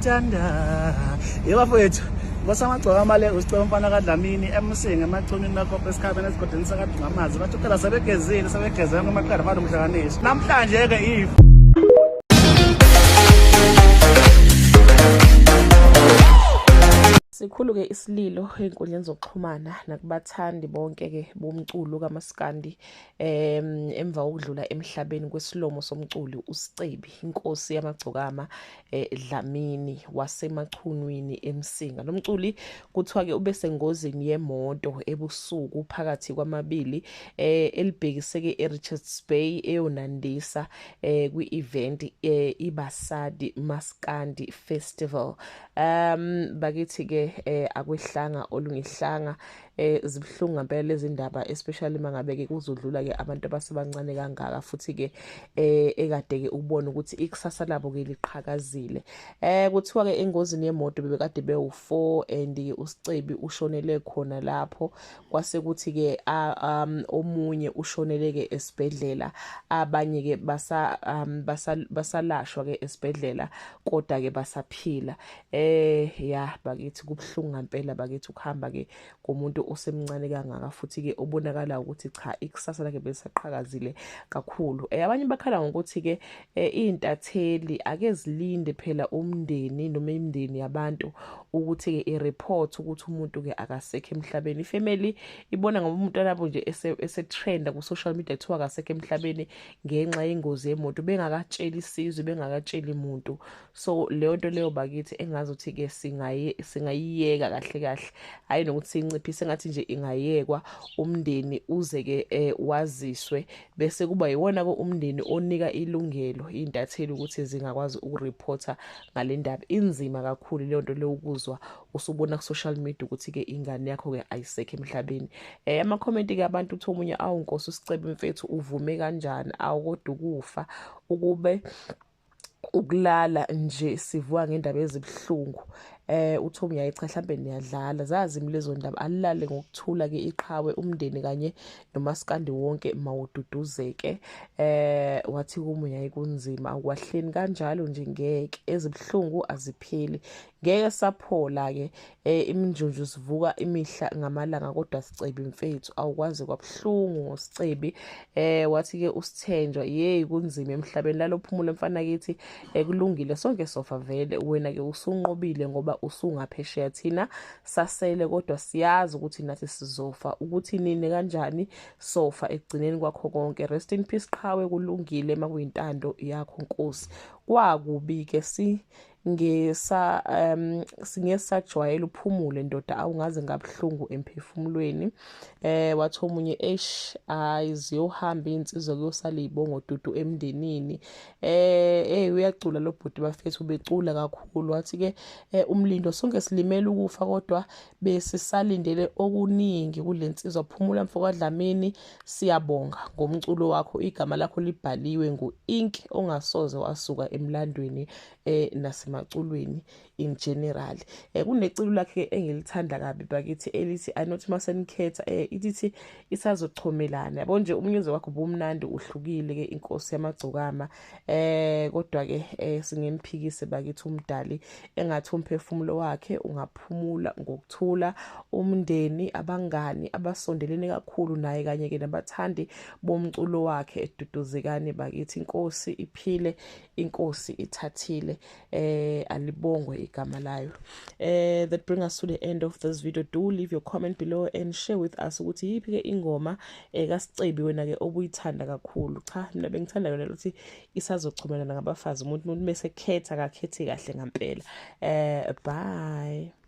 ngiyakuthanda. Yebafowethu, Nkosamagcoka amale usicela umfana kaDlamini eMsinga emachunwini makhopha esikhabeni esigodini sakadungamazi bathi phela sebegezile sebegeze yonke amaqanda fana umhlanganiso namhlanje ke if Sikhulu ke isililo ey'nkundleni zokuxhumana nakubathandi bonke ke bomculo kamaskandi emva kokudlula emhlabeni kwesilomo somculi uSicebi inkosi yamagcokama Dlamini waseMachunwini eMsinga. Lo mculi kuthiwa ke ubesengozini yemoto ebusuku phakathi kwamabili elibhekise ke eRichards Bay eyonandisa kwi-event iBasadi Maskandi Festival. Bakithi ke akwehlanga olungehlanga. Zibuhlungu ngempela lezi ndaba, especially mangabe ke kuzodlula ke abantu abasebancane kangaka, futhi ke ekade ke ubona ukuthi ikusasa labo ke liqhakazile. Kuthiwa ke engozini yemoto bebekade bewu4 and uSicebi ushonele khona lapho, kwase kuthi ke omunye ushonele ke esibhedlela, abanye ke basa basalashwa ke esibhedlela kodwa ke basaphila. Ya bakithi kubuhlungu ngempela bakithi ukuhamba ke komuntu osemncane kangaka, futhi ke obonakala ukuthi cha ikusasa lakhe belisaqhakazile kakhulu. Abanye bakhala ngokuthi ke intatheli ake zilinde phela umndeni noma imindeni yabantu ukuthi ke ireport ukuthi umuntu ke akasekho emhlabeni. Ifamily ibona ngoba umuntu alabo nje ese trenda ku social media kuthiwa akasekho emhlabeni ngenxa yengozi yemoto, bengakatsheli isizwe, bengakatsheli umuntu. So leyo nto leyo bakithi engazi ukuthi ke singayiyeka kahle kahle, hayi nokuthi siyinciphise, ngathi nje ingayekwa umndeni uze ke waziswe, bese kuba yiwona ke umndeni onika ilungelo intatheli ukuthi zingakwazi ukureporta ngale ndaba. Inzima kakhulu leyo nto leyo ukuzwa usubona ku social media ukuthi ke ingane yakho ke ayisekho emhlabeni. Ama comment ke abantu uthi omunye awu Nkosi uSicebi mfethu uvume kanjani, awu kodwa ukufa ukube ukulala nje sivuka ngendaba ezibuhlungu. Uthi omunye cha mhlambe niyadlala, zazimi lezo ndaba, alilale ngokuthula ke iqhawe umndeni kanye nomaskandi wonke mawududuzeke. Wathi kumunye ayikunzima akwahleni kanjalo nje, ngeke ezibuhlungu azipheli, ngeke saphola ke. Iminjunju sivuka imihla ngamalanga kodwa Sicebi mfethu awukwazi kwabuhlungu ngoSicebi. Wathi ke uSithenjwa yey kunzima emhlabeni, lalo phumula mfana kithi, kulungile sonke sofa vele, wena ke usunqobile ngoba usungaphesheya, thina sasele kodwa siyazi ukuthi nathi sizofa, ukuthi nini kanjani sofa ekugcineni kwakho konke. Rest in peace qhawe, kulungile makuyintando yakho Nkosi. Kwakubi ke ngesa singesajwayela uphumule ndoda, awungaze ngabuhlungu emphefumulweni. Wathi omunye eish hayi ziyohamba insizwa kuyosala izibongo dudu emndenini. Uyacula lo bhuti bafethu, ubecula kakhulu. Wathi ke umlindo sonke silimele ukufa kodwa besisalindele okuningi kulensizwa. Phumula mfokaDlamini, siyabonga ngomculo wakho, igama lakho libhaliwe ngu-ink ongasoze wasuka emlandweni nasemaculweni in general. Kuneculo lakhe engilithanda kabi bakithi elithi anothi masenikhetha, ithi isazochomelana. Yabo nje umnyuzo wakho ubumnandi uhlukile ke inkosi yamagcokama. Kodwa ke singemphikise bakithi umdali, engathi umphefumulo wakhe ungaphumula ngokuthula, umndeni, abangani abasondelene kakhulu naye kanye ke nabathandi bomculo wakhe, eduduzekane bakithi. Inkosi iphile, inkosi ithathile, alibongwe igama layo. That bring us to the end of this video. Do leave your comment below and share with us ukuthi yiphi ke ingoma kaSicebi wena ke obuyithanda kakhulu. Cha mina bengithanda yona ukuthi isazochomelana ngabafazi, umuntu mese khetha akakhethi kahle ngempela. Bye.